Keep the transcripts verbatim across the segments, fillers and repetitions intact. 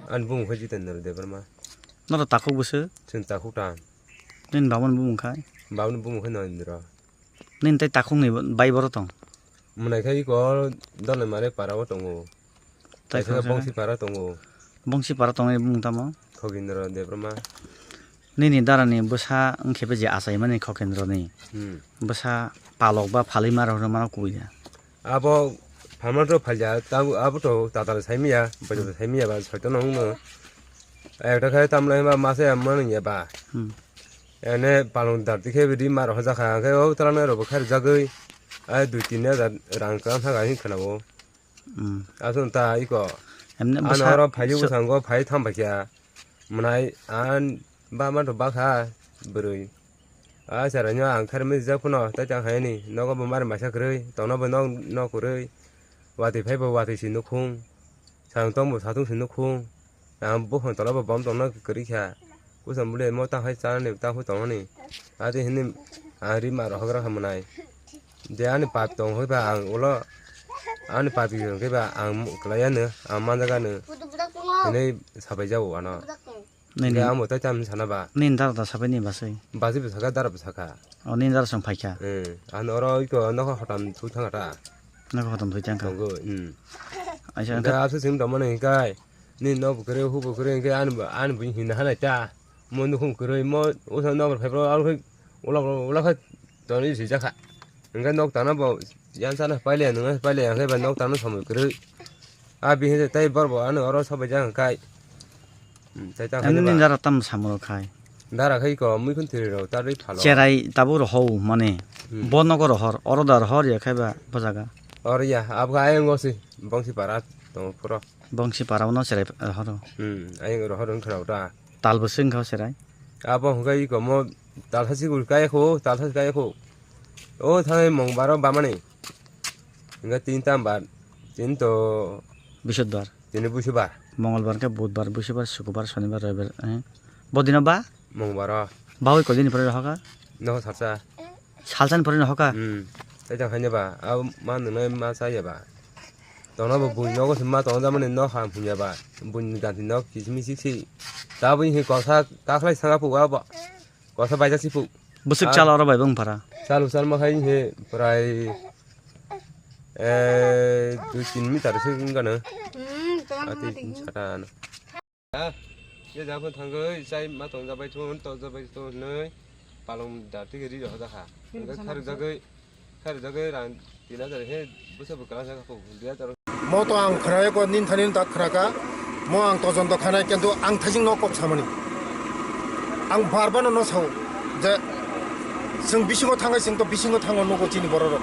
Ani bumung khe Jitendra Debbarma. Noro takhuk bwswk? Chwng takhuk tang. Nini babani bumung khai? Babani bumung khe Narendra. Nini tei takhukni bai boro tong? Mwnai khe iko Dolai Mare para o tongo. Tai kaisa khe khoroksa Bongsi para tongo. Bongsi para tongnai bumung tamo? Khogindra Debbarma. Nini darani bwsa wngkhe be je achaimani Khokendroni. Hmm. Bwsa palok ba phalwi ma rok mano kubui ya. Abo phalma to phalya, tabo, abo to tatal saimiya, bojo to saimiya ba soito no wngno. Ekta khe tamlai ma masa ya mani ya ba. Hmm. Ene palong dar tikhe bidi mar hoja kha, khe o talang rok bo khair jagwi. Ai dui tin hajar rang kan thaga hin khana o. Hmm. Aswk ta iko. Emne ano bwsa oro phaiwi so bwskango phai tham phaikya. Mwnai an ba ma to bakha bwrwi. A chwraino ang kharmai rijak phano tai tang haini nogo bo mar maisa kwrwi tongno bo nok nok kwrwi. Watwi phai bo watwi si nukhung. Satung tong bo satung si nukhung. Ang buphang tola bo bom tongno kwrwi kha. Kucham bwle mo tang hai chanani tang hui tongmani. Adi hini ang ri ma rohok rok hamonai. Je ani pap tong hoi ba ang ulo ani pap yong khe ba ang mu-, kwlai ano ang manjak ano. Hini sabai jago ano. Nini, hingke amo tai tam sana ba. Nini dara da sabai ni basai. Basi bwsaka dara bwsaka. O nini dara song phaikha. Eh, ano oro iko nokho hotam thu thanga ta. Nokho hotam thu thanga. Tongo, hmm. Aisa hingke hingke asu sim tongmani hingkai. Ni nok bwkre hu bwkre hingke ani bo, ani bo hinna hanai ta. Mo nukhung kwrwi mo usa nok phai bro aro ulak ulak khe tonwi swijak kha. Hingke nok tangna bo yan sana paile nungna paile hingke ba nok tangna samoi kwrwi. A bihi tei bor bo ano oro sobai jang kai. Hmm, tei tang ani ni dara tam samoro khai. Dara khai ko mui khun thiri ro ta dei phalo. Cherai tabuk rohor mane. Hmm. Bo nogo rohor, oro da rohor ya khai ba bo jaga. Oro ya, abga ayang go si, Bongsi para tong phuro. Bongsi para no cherai rohor. Hmm, ayang rohor wng khna ta. Tal bo sing kha cherai. Abo hwnkhe iko mo talsa si gul kaya kho, talsa si kaya kho. O thai mong baro bamani. Hwnkhe tin tam bar, tin to Bisudbar. Tini busubar. Mongolbar hwnkhe budbar, busubar, sukubar, sonibar, roibar, eh. Bodino ba? Mong baro. Bawi kodini pore rohoka? Noho sarsa. Salsani pore rohoka? Hmm. Tei tang haino ba, abo ma nungnai ma chaya ba. Tongna bo buini nogo se ma tongna jamani no ham hunya ba. Buini ganti nok kichimi chiksi. Ta buini he kosa kakhlai sanga pu abo. Kosa baija si pu. Bwswk chal oro bai bung para. Chal chal ma khai he prai, eh, dui tin meter se wng gana. Hmm, tong Ati ma tong. Sata ano. Ha? Ye ja pun thangoi, chai ma tong jabai thun, to jabai thun nei. Palong da tigi ri ho da kha. Khar jagoi, khar jagoi ran tin hajar he busa bukala sa ko, dui hajar. Mo to ang khrayo ko nin thanin ta khraka. Mo ang tojon to khanai kintu ang thajing no kok samani. Ang bar bar no no sao je sing bisingo thangai sing to bisingo thango nogo chini bororok.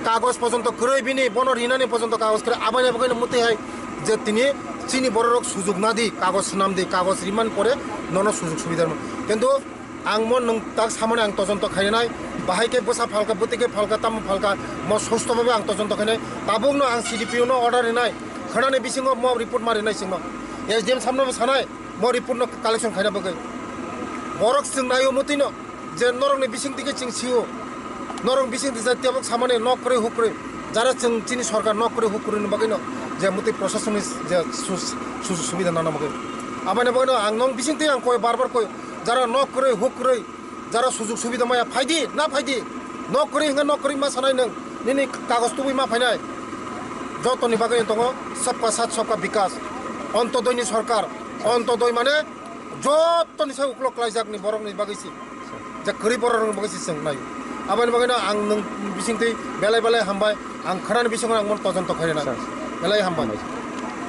Kagos pojonto kwrwi bini bono rinani pojonto kagos kwrwi abani bagwi no muti hai je tini chini bororok sujuk nadi, kagos swnam di, kagos riman pore nono sujuk subidha rwma. Kintu ang mo nwng tak samani ang tojonto khainai, bahai khe bwsa phalka, bwtwi khe phalka, tamo phalka, mo susto bhabe ang tojonto khainai. Tabuk no ang C D P O no order rinai, khwnani bisingo mo report ma rinai singno. S D M samno bo sanai, mo report no collection khaina bagwi. Borok swng naio mutino. Je norokni bising tike chwng sio, norok bising tisa tebok samani nok kwrwi huk kwrwi, jara chwng chini sorkar nok kwrwi huk kwrwini bagwino je mwtwi prosasonni je su-, sujuk subida nana bagwi. Aboni bagwino ang nong bising twi ang koi bar bar koi, jara nok kwrwi huk kwrwi, jara sujuk subida maya phaidi na phaidi, nok kwrwi hwnkhe nok kwrwi ma sanai nwng, nini kagoj tubui ma phainai. Jotoni bagwi tongo sabka sath sabka bikas, Antyodoi ni sorkar, Antyodoi mane Jottoni sai uklok klaijakni borokni bagwi se. Je kwrwi borokni bagwi se chwng nai. Aboni bagwino ang nwng bisingtwi belai belai hambai, ang khwnani bisingo ang mon tojon tokhaina. Belai hambai.